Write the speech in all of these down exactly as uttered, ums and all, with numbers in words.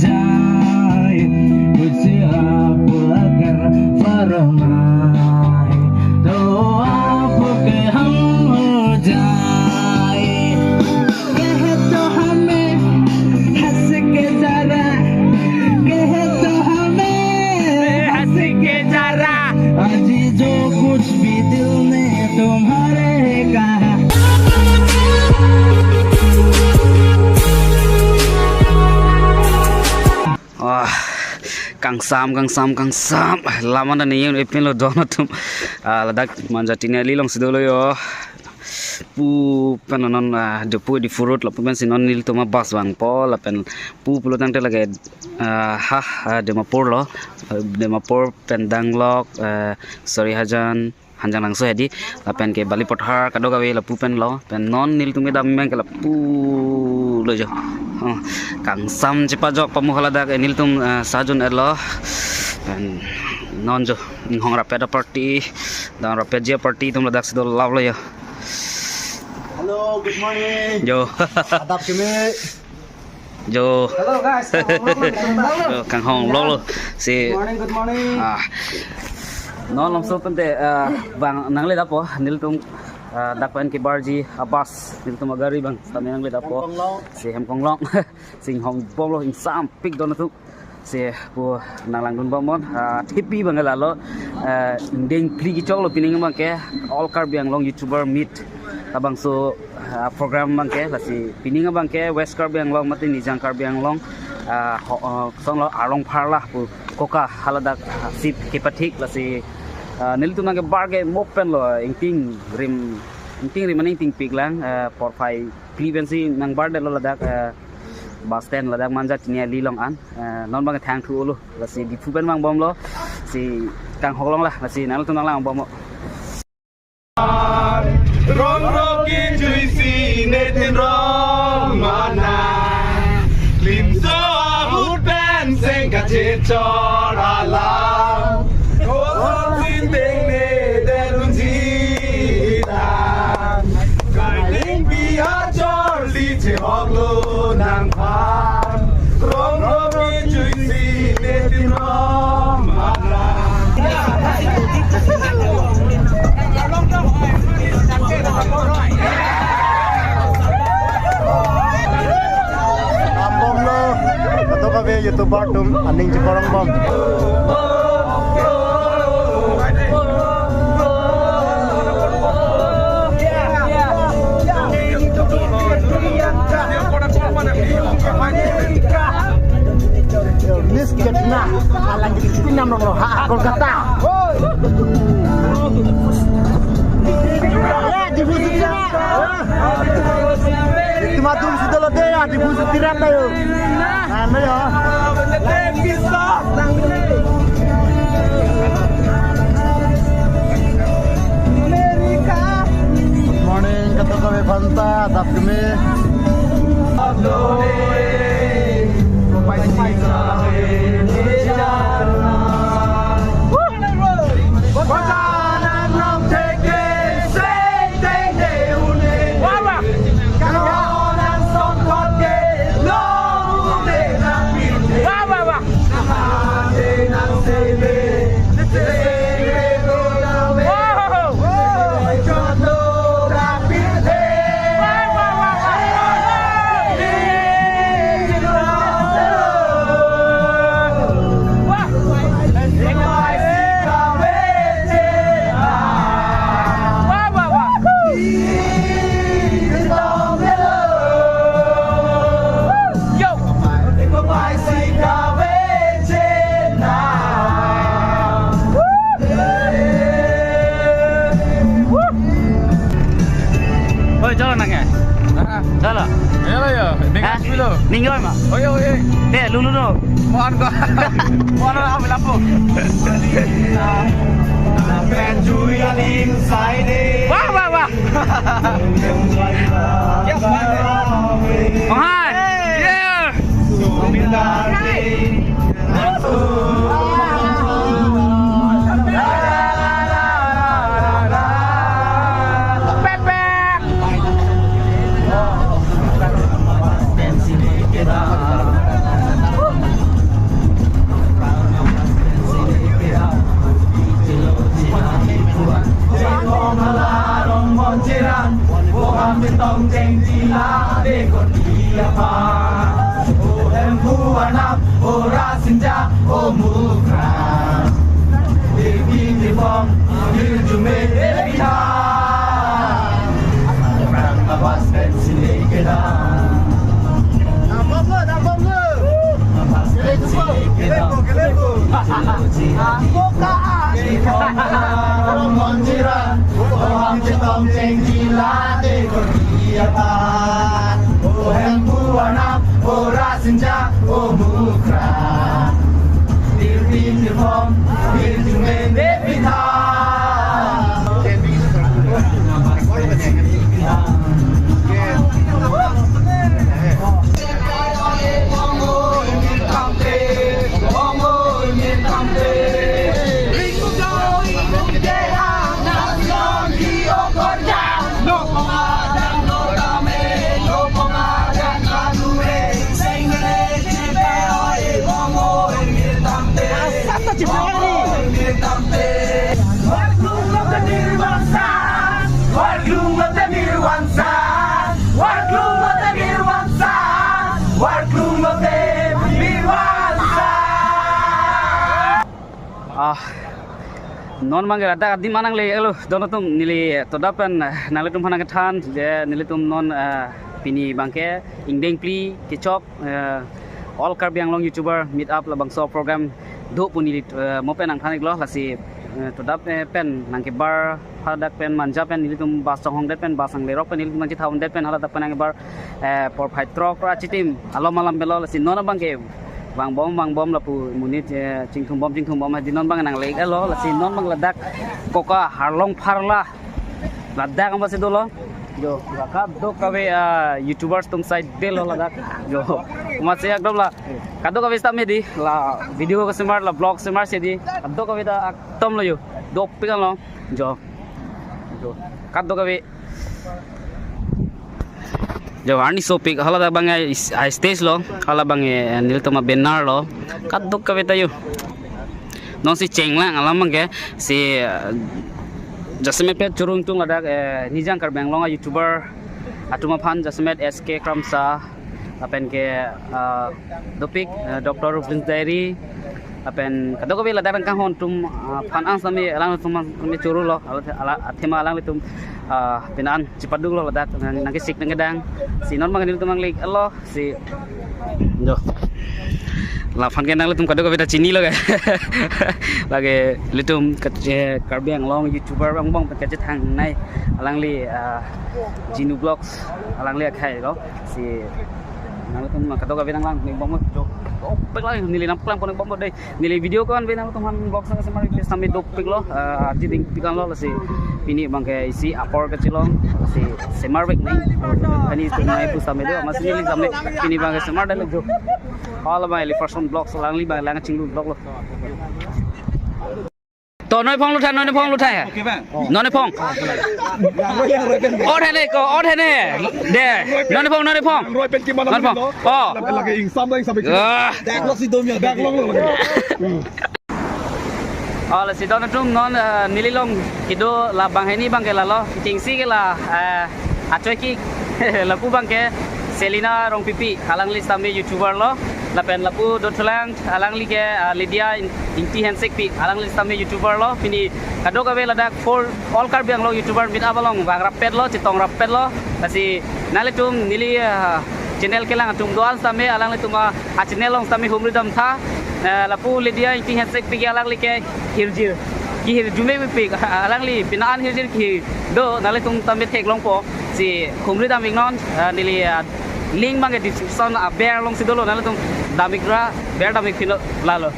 जाए, कुछ आप अगर फरमाए, तो आपके हम हो जाए। कह तो हमें हंस के जरा, कह तो हमें हंस के जरा, आज जो कुछ भी दिल ने तुम्हारे कहा। Wah, kangsam, kangsam, kangsam. Lam an ta ningje-un-e pinlo don atum. Ah, ladak Manja Tiniali alongsi dolo yo. Pu pen non, ah, Diphu, Diphu Road lapu pensi non nelitum a-bus vangpo lapen pu pulo tangte lake, ah, ha, ah, Dimapur lo. Ah, Dimapur pen Danglok, ah, Sarihajan, Hanjanglangso hedi, lapen ke Balipathar kadokave lapu pen lo, pen non nelitum kedam abang ke lapu lo jo. Oh, kangsam chepajok pamu haladak, eh, nelitum, eh, sahjun-etlo. Pen non jo, inghong rapet a-party, dan rapetji a-party atum ladaksi dolap lo jo. Hello, good morning. Jo. Adap keme. Jo. Hello guys, kanghong lo, kanghong lo. Jo, kanghong lo lo. Si. Good morning, good morning. Ah. Non longso pente, ah, bang nangle dapo, nelitum, ah, dak pen kebarji a-bus, nelitum agari bang, tame nangle dapo. Hemkonglong. Si Hemkonglong. Si inghongbomlo, ingsampik don atum. Si pu nanglangdunbom non, ah, thepi bang lalo, ah, ingdeng phli kechoklo pining abang ke, All Karbi Anglong YouTuber Meet. Labangso, ah, program abang ke, lasi pining abang ke West Karbi Anglong mate Nijang Karbi Anglong, ah, ho-, ah, kosonlo Arlong Pharla pu koka haladak, ah, seat kepathik lasi, ah, nelitum nangkebar ke mo penlo, ingting rim, ingting rim mane ingtingpik lang, ah, porphai phli pensi nangbardetlo ladak, ah, bus stand ladak Manja Tiniali along an, ah, non bang thangthu-olo. Lasi Diphu pen vangbomlo, si kanghok along la, lasi nangtum nanglangbomlo. Rong rong ke juisi netin rong mana. Klimso ahut pen seng kachechor alam. Kosong sinteng ne derunji ta. Kailing pi achor li chehok lo nangphan. Rong rong ke juisi netin rong mana. Ambomlo, kadokave YouTuber atum aning cheparongbom. Miss Ketna, alang pinam lo ha Kolkata. Ya, Diphu Sutira. Itu matum sudah lo deh ya, Diphu Sutira tayo. Nah, nah ya. Good morning, kadokave aphanta, adap keme. Wah, wah, wah. Oi, chalo nang ya? Ah. Chalo. Ayo, ayo. Ning Hah? Asmi lo. Ning oi ma? Oi, oi, oi. Te, lulu no. Mohon ko. Mohon ko, ambil lampu. Wah, wah, wah. Mohon. Yeah. Ja, o Mukra. Devi Devom, Hirjume Devi Dham. Orang abas pensi kedam. Abas pensi kedam. Koka. Monjiran, o Ham Chetong Chengji la de korbi apat. O Hempu Arnam, o Rasinja, o Mukra. Tirpin tirpom, tirjumen depitha. Ah, non abang ke ladak adim anang le elo, don atum neli todap pen, eh, nanglitum aphan nangkethan je nelitum non, eh, pini abang ke ingdeng phli kechok, eh, All Karbi Anglong YouTuber Meet Up labangso program do pu neli, eh, mo pen nangthan-iklo, lasi, eh, todap, eh, pen nangkebar hadak pen Manja pen nelitum bus chonghongdet pen bus anglerok pen nelitum nangchethaundet pen haladak pen nangkebar, eh, porphai throk ra chitim alom alam pelo, lasi non abang ke vangbom vangbom lapu monit, eh, chingthumbom chingthumbom hadi non abang nangle-iklo, lasi non abang ladak koka Harlong Pharla ladak amatsi dolo. Jo, kadokave, ah, YouTubers atum side delo ladak. Jo, amatsi ekdom la kadokave sitame di la video kesemar la vlog semar si di kadokave ta ekdom lo jo. Dopik lo. Jo. Jo. Kadokave. Jo, arni sopik hala ta abang ai is-, ai stage lo, hala abang, eh, nelitum a-banner lo. Kadokave ta jo. Non si chenglang alam abang ke si, eh, jasemet pet churung tung ladak, eh, Nijang Karbi Anglong a-YouTuber atum aphan jasemet S K Kramsa, lapen ke, eh, dopik, eh, Doctor Ruplin's Diary, lapen kadokave ladak nangkanghon atum, ah, aphan ang sitame alangtum sitame choro lo, ala, ala, athema alanglitum, ah, pini an chepaduk lo ladak nang, nangkesik nangkedang. Si non abang nelitum nangle-iklo si. Jo. Laphan ke nanglitum kadokave ta chinilo ke. Lake ilitum ke, eh, Karbi Anglong YouTuber angbong pen kachethangnei alangli, ah, Jinu Vlogs alangli akhai lo. Si nanglitum kadokave nanglang-ikbom jo. Dopik lang neli nangpaklang pon-ikbom dei. Neli video ko-an ave nangtum aphan vlog sang semar request sitame dopik lo, eh, arji dingpik an lo, lasi pini abang ke isi apor kachelong, lasi semar vek nai. Ani tu nai pu sitame do, amatsi neli sitame pini abang ke semar dale jo. Hala abang eli First One Vlogs alangli abang lang chinglu vlog lo. To noi phong lutha, noi phong lutha ya. Noi phong. Or hene ko, or hene. De, noi phong, noi phong. Noi phong. Oh. Lagi ingsam, ingsam. Ah. Dak lo si dom ya. Dak lo lagi. Oh, lasi don atum non, eh, neli along kedo la banghini abang ke lalo, kechengsi ke la, eh, achoi ke lapu abang ke Selina Rongpipi, alangli sitame YouTuber lo, lapen lapu dothulang alangli ke, eh, Lydia In-, Ingti Hansekpi, alangli sitame YouTuber lo, pini kadokave ladak for All Karbi Anglong YouTuber Meet Up along vang rappet lo, chetong rappet lo, lasi nanglitum neli, eh, channel kelang atum do-an sitame alanglitum a a-channel along sitame humri damtha, eh, lapu Lydia Ingti Hansekpi ke alangli ke hirjir. Kehirjume pipik, alangli pini an hirjir kehir do, nanglitum sitame theklongpo. Si humri dam-iknon, eh, neli, eh, link abang ke description aber along si dolo, nanglitum dam-ikra, ber dam-ik pino lalo.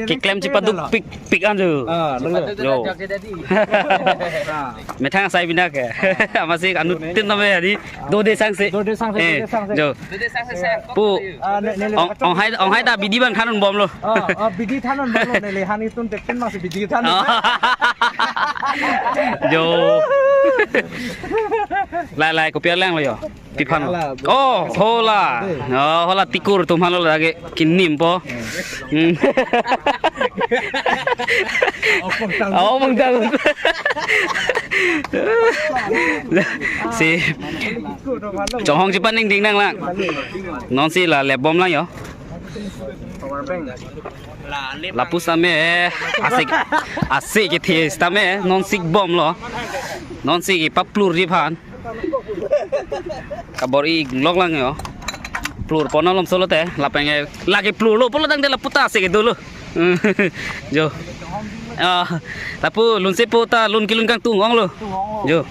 Keklem chepaduk pik, pik an jo. Ah, nang jo. Methang asai bina ke. Amatsi anuttin tame hari. Dode sangse. Dode sangse, eh, dode sangse. Jo. Pu. Ah, ne, ne, ong, onghai, onghai ta bidi abang than-unbom lo. Ah, ah, bidi than-unbom lo, neli hani tun tepin masih bidi than. Oh. Jo. Lai, lai, kopi alang lo jo. Pi aphan. Hala, oh, hala. Oh, hala tikur atum aphan lo lagi kinimpo. Hmm. Oh, mangdal. Si chonghong chepaningding nanglang. Non si la lebom lang jo. Lapu sitame, eh, asik, asik kethe sitame, non sik bomlo. Non sik paplurji aphan. Kabor-i lok lang yo. Plur pon malom solo te, lapen ke lake plurlo pulo tangte lapu ta asik dolo. Jo. Ah, lapu lunsepo ta lun kelun kangtung onglo. Jo.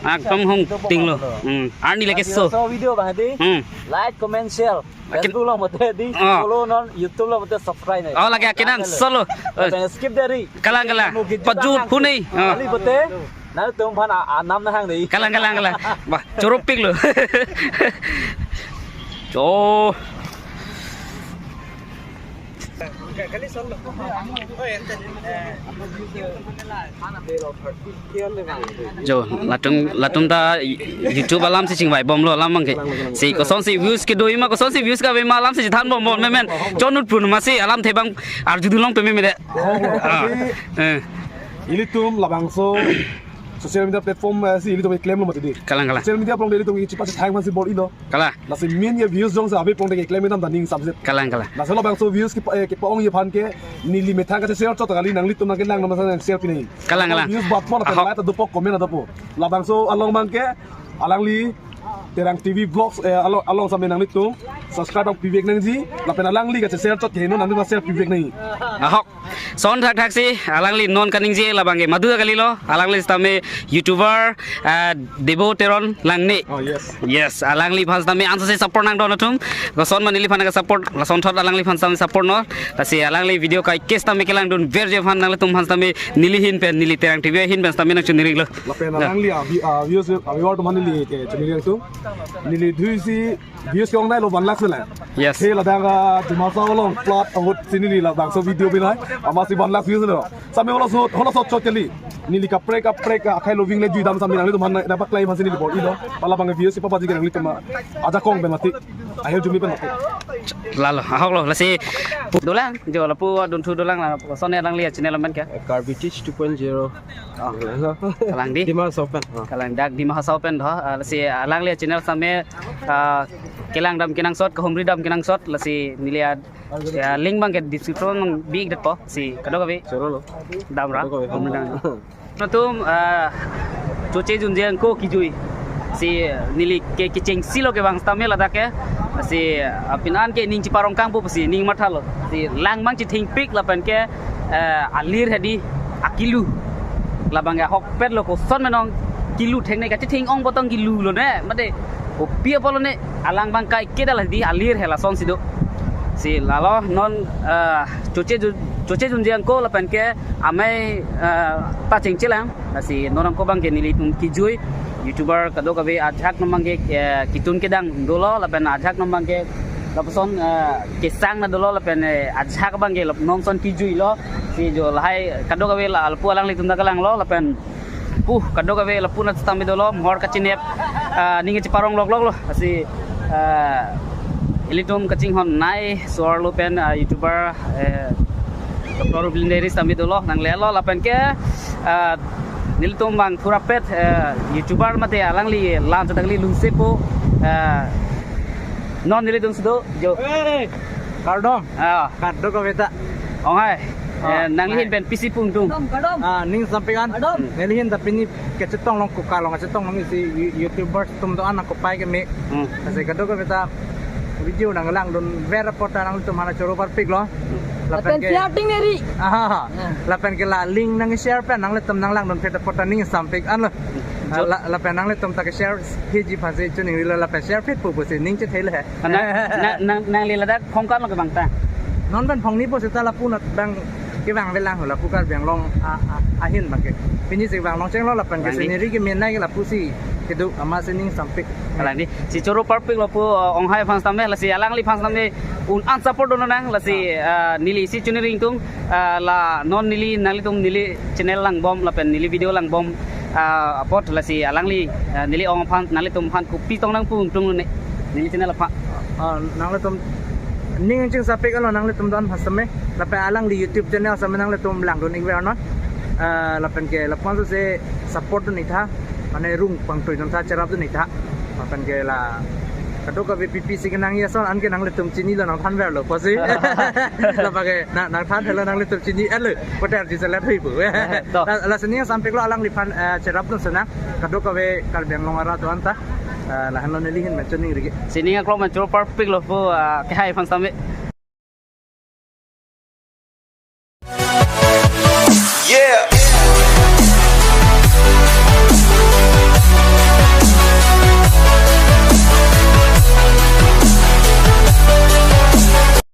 Akdom hongtinglo. Hmm. Arni lake so. So video bang di. Hmm. Like, comment, share. Akin- Facebook along mate di, ah, follow non, YouTube along mate subscribe nai. Oh, lake akenan solo. Lapen skip dari. Kalang, kalang. Mungkin pajut juga huni. Ah. Kali mate, nanglitum aphan a-, anam nahang di. Kalang, kalang, kalang. Wah, choro piklo. Jo. Jo, latum, latum ta YouTube alam si chingvai bomlo alam abang ke. Si kosonsi views kedo ma, kosonsi views kave ma alam si chethan bom bom memen. Chonut pun masi alamthe abang arjudun long peme mede. Ah, eh. Ilitum labangso social media platform, eh, si ilitum klem lo mati di. Kalang, kalang. Social media plong di ilitum ichipa si thang masi bor-ilo. Kalang. Lasi min ye views jongsi ave plong de keklem dam daning samset. Kalang, kalang. Lasi labangso views kepa, eh, kepa-ongji aphan ke neli methang kacheshare chot kali, nanglitum nangkelang nama sa nang share pinai. Kalang, kalang. Views bat pon, ahok, like dopo, comment dopo. Labangso along abang ke alangli Terang T V Vlogs, eh, along, along sitame nanglitum subscribe abang pivek nangji. Lapen alangli kacheshare chot ke non nanglitum share pivek nangji. Ahok. Son thakthak si alangli non kaningje labang ke madu kalilo, alangli sitame YouTuber, ah, Debo Teron Langne. Oh, yes. Yes, alangliphan sitame anso si support nangdon atum. Koson ma neliphan ke support, lasonthot alangliphan sitame support non. Lasi alangli video kai kes sitame kelangdunverji aphan nanglitum aphan sitame neli ahin pen, neli Terang T V ahin pen sitame nangchoningri lo. Lapen alangli a, vi-, a, views, a, viewer atum aphan neli ke choningri atum. Neli dui si views ke-ong nailo one lakh sela. Yes. He ladak a Dimasa along plot ahut si neli labangso video binai. Amatsi one lakh views lo. Sitame holo sot, holo sot chot kali. Neli kaprek kaprek akhai loving le juidam sitame nanglitum aphan nangpaklangji aphan si neli bor-ilo. Pala abang views si papaji ke nanglitum ajakong pen mati. Ahir jumi pen mati. Lalo, ahoklo, lasi pu-, dolang, jo lapu adunthu dolang la, son alangli channel amen ke. Karbi Teach two point zero. Oh. Kalang di? Dima Hasao pen. Oh. Kalang dak Dima Hasao pen do. Ah, lasi alangli channel sitame, ah, kelang dam kenangsot, kahumri dam kenangsot, lasi neli ad-, ya, link abang ke description abang bi-ik detpo, si kadokave. Choro lo. Damra. Kadokave. Humri dam. Latum, ah, choche junje angko kijui. Si neli ke kechengsi lo kevang sitame ladak ke. Si, ah, pini an ke ning cheparong kangpo si ning mathalo. Si lang abang chethengpik lapen ke, eh, alir hedi akilu. Labang ke ahokpet lo, koson ma non kilu thengne, kachetheng-ong potong kilu lo ne. Mate kopi apot lo ne, alang abang kaiketa la di alir he lasonsi do. Si lalo non, eh, choche ju-, choche junje angko lapen ke amei, eh, ta chengchelang. Lasi non angko abang ke nelitum kijui YouTuber kadokave ajahak non abang ke, eh, kitun kedang dolo lapen ajahak non abang ke lapuson, eh, kesang na dolo lapen, eh, ajahak abang ke lap-, non son kijuilo. Si jo lahai kadokave la lapu alanglitum ta kelanglo lapen pu kadokave lapu nat sitame dolo mohor kachinep, ah, ning cheparong loklok lo. Lasi, ah, ilitum kachinghon nai suar lo pen, ah, YouTuber, eh, Doctor Rublin Dairy sitame dolo, nanglelo lapen ke, ah, nelitum abang thurapet, eh, YouTuber mate alangli lan chot kali lunsepo, eh, non nelitum si do, jo. Kardom. Ah. Kardom kaveta. Onghai. Ah, eh, nangli ahin pen pisi pu ingtung. Kardom, kardom. Ah, ning sampik an. Kardom. Neli ahin ta pini kachetong long, koka long kachetong long isi You-, YouTubers atum do-an nangkopai keme. Hmm. Lasi kadokaveta video nanglangdunver apot ta nanglitum aphan choro parpik lo. Hmm. Lapen ke share ting neri. Aha. Hmm. Lapen ke la link nangshare pen nanglitum nanglangdunpet apot ta ning sampik an lo. Hmm. Ah, la, lapen nanglitum ta keshare hiji aphan si choningri lo lapen share phet pu pusi ning chethei le he. Nang, nang, nang, nangli ladak phongkar lo kevang ta? Non pen phongni pu seta lapu nat abang kevang velang hula pu Karbi Anglong a, a, ahin abang ke. Pini si vang longcheng lo lapen ke scenery ke menai ke lapusi kedo amatsi ning sampik. Kalang di. Si choro parpik lo pu, uh, Onghai aphan sitame, lasi alangliphan sitame un-an support dun nang, lasi, ah, uh, neli si choningri ingtung, ah, la non neli nanglitum neli channel langbom lapen neli video langbom, ah, apot lasi alangli, ah, neli ong aphan nanglitum aphan kopi tong nangpu ingtung ne neli channel aphan. Ah, nanglitum ning ching sampik alo nanglitum don aphan sitame lapen alangli YouTube channel sitame nanglitum langdun ingver non. Ah, lapen ke lapuson si support dun ik tha, mane rung pangtui dun tha, cherap dun ik tha. Lapen ke la Kadokave pipi si kenangji ason anke nanglitum chinilo, nangthanverlo pusi. Labang ke na nangthanlo, nanglitum chini elo. Koter ji selet hui pu. To. La, la sining asam piklo alangliphan, eh, cherapdun senang. Kadokave Karbi Anglong arat do-an ta. Eh, lahenlo neli ahin menchoningri ke. Sining aklong menchor parpiklo pu, ah, kehai aphan same.